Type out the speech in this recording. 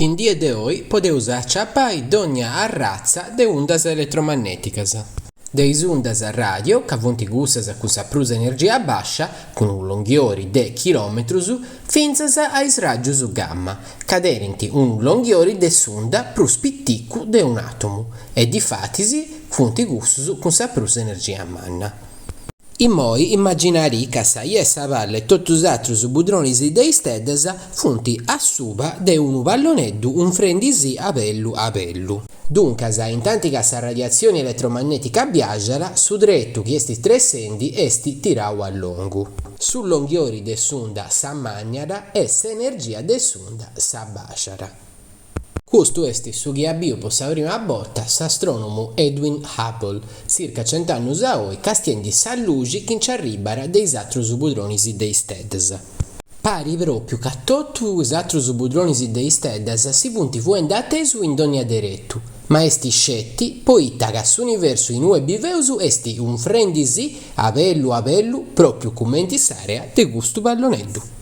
In die de oi podeus aciapai dònnia arratza de undas eletromannèticas. De is undas ràdio, ca funt cussas cun sa prus energia bàscia, cun unu longhiori de chilòmetrus, fintzas a is ràgius gamma, ca tenint unu longhiori de s'unda prus piticu de un'àtomu, e difatis funt cussus cun sa prus energia manna. Immoi immaginarì ca sa 'ia 'e sa palla e totu is atrus budronis de isteddas funt a suba de unu palloneddu unfrendisì a bellu a bellu. Duncas, intanti ca sa radiatzioni eletromannetica biaxat, su tretu chi est tressendi est tirau a longu. Su longhiori de s'unda s'ammanniat e s'energia de s'unda s'abasciat. Custu est su chi at biu po sa prima borta s'astrònomu Edwin Hubble, tzirca cent'annus a oi, castiendi sa luxi chi nci arribat de is atrus budronis de isteddas. Parit pròpiu ca totu is atrus budronis de isteddas si funt fuendi atesu in dònnia deretu, ma est sceti poita ca s'universu in ue biveus est unfrendi-sì a bellu a bellu pròpiu cumenti s'àrea de custu palloneddu.